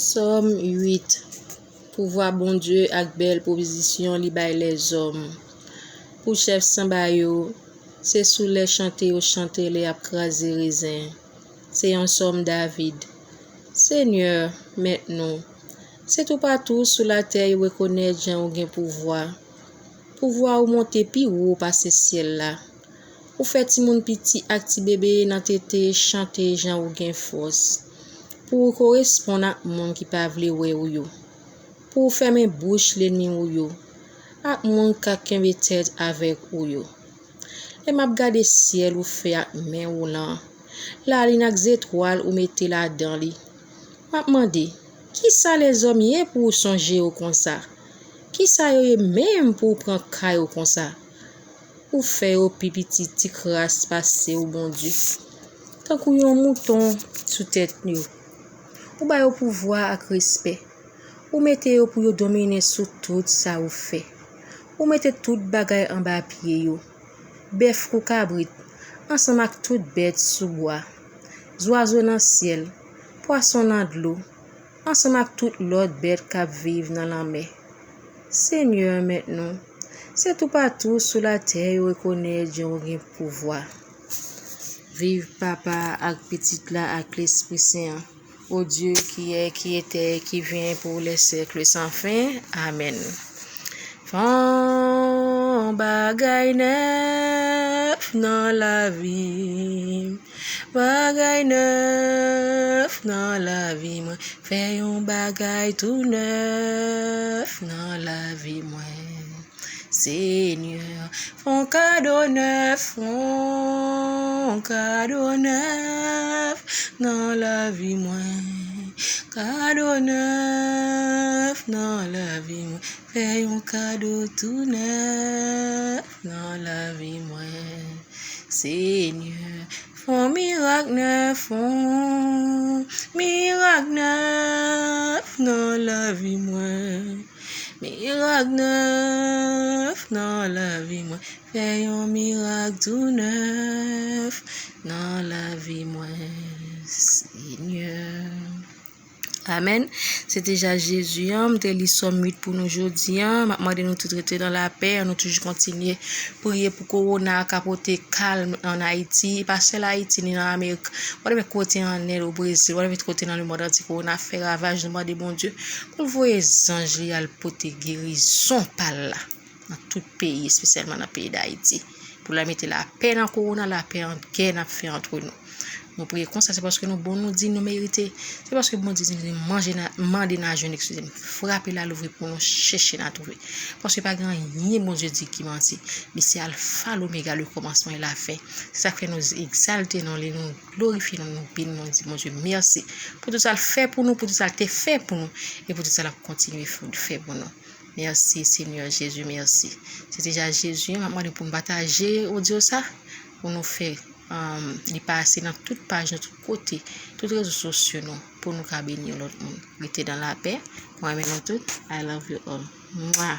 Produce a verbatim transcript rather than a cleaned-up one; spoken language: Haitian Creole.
Sòm uit. Pouvwa Bondye ak bèl pwovizyon li bay lèzòm. Pou chèf sanba yo, se sou lè chante yo chante lè y ap kraze rezen. Se yon sòm David. Senyè, Mèt nou, se toupatou sou latè yo rekonèt jan ou gen pouvwa. Pouvwa ou monte pi wo pase syèl la. Ou fè timoun piti ak ti bebe nan tete chante jan ou gen fòs. Pou ou koresponn ak moun ki pa vle wè ou yo. Pou ou fèmen bouch lènmi ou yo, ak moun k ap kenbe tèt avèk ou yo. Lè m ap gade syèl ou fè ak men ou lan, lalin ak zetwal ou mete ladan li. M ap mande, kisa lèzòm ye pou ou sonje yo konsa? Kisa yo ye menm pou ou pran ka yo konsa? Ou fè yo pi piti ti kras pase w, Bondye. Tankou yon mouton sou tèt yo. Ou ba yo pouvwa ak respè. Ou mete yo pou yo domine sou tout sa ou fè. Ou mete tout bagay anba pye yo. Bèf kou kabrit, ansanm ak tout bèt sou bwa. Zwazo nan syèl, pwason nan dlo, ansanm ak tout lòt bèt k ap viv nan lanmè. Senyè, Mèt nou, se toupatou sou latè yo rekonèt jan ou gen pouvwa. Viv Papa ak Pitit la ak Lespri Sen an. Ô Dieu qui est, qui était, qui vient pour les siècles sans fin. Amen. Fè yon bagay nèf nan lavi m. Bagay nèf nan lavi mwen. Fè yon bagay tou nèf nan lavi mwen. Senyè, fè yon kado nèf, fè yon kado nèf nan lavi mwen. Kado nèf nan lavi mwen. Fè yon kado tou nèf nan lavi mwen. Senyè, fè yon mirak nèf, fè yon mirak nèf nan lavi mwen. Mirak nèf nan lavi mwen. Fè yon mirak tou nèf nan lavi mwen, Senyè. Amèn. Se te ja Jezi an, m te li Sòm uit pou nou jodi an. M ap mande nou tout rete nan lapè, an nou toujou kontinye priye pou kowona a ka pote kalm ann Ayiti. E pa sèl Ayiti, ni nan Amerik. Whatever kote an End, o Brezil, whatever kote nan lemonn antye kowona fè ravaj, nou mande Bondye pou l voye zanj li al pote gerizon pa l la nan tout peyi, espesyalman nan peyi Dayiti. Pou l mete lapè nan kowona, lapè ant gè n ap fè antre nou. Nou priye konsa, se paske nou bon, nou di, nou merite. Se paske Bondye di nou manje, n a mande, n a jwenn, eskize m, frape, l a louvri pou nou, chèche, n a twouve. Paske pa gen anyen Bondye di ki manti. Li se Alfa, Lomega, le kòmansman e la fen. Se sa k fè nou egzalte non li, nou glorifye non, nou beni, nou di Bondye mèsi pou tout sa l fè pou nou, pou tout sa l te fè pou nou, e pou tout sa l ap kontinye fè pou nou. Mèsi, Senyè Jezi, mèsi. Se te ja Jezi, m ap mande pou n pataje odyo sa, pou nou fè, um, li pase nan tout paj nou, tout kote, tout rezo sosyo nou, pou nou ka beni yon lòt moun. Rete nan lapè. Mwen renmen nou tout. I love you all. Mwa.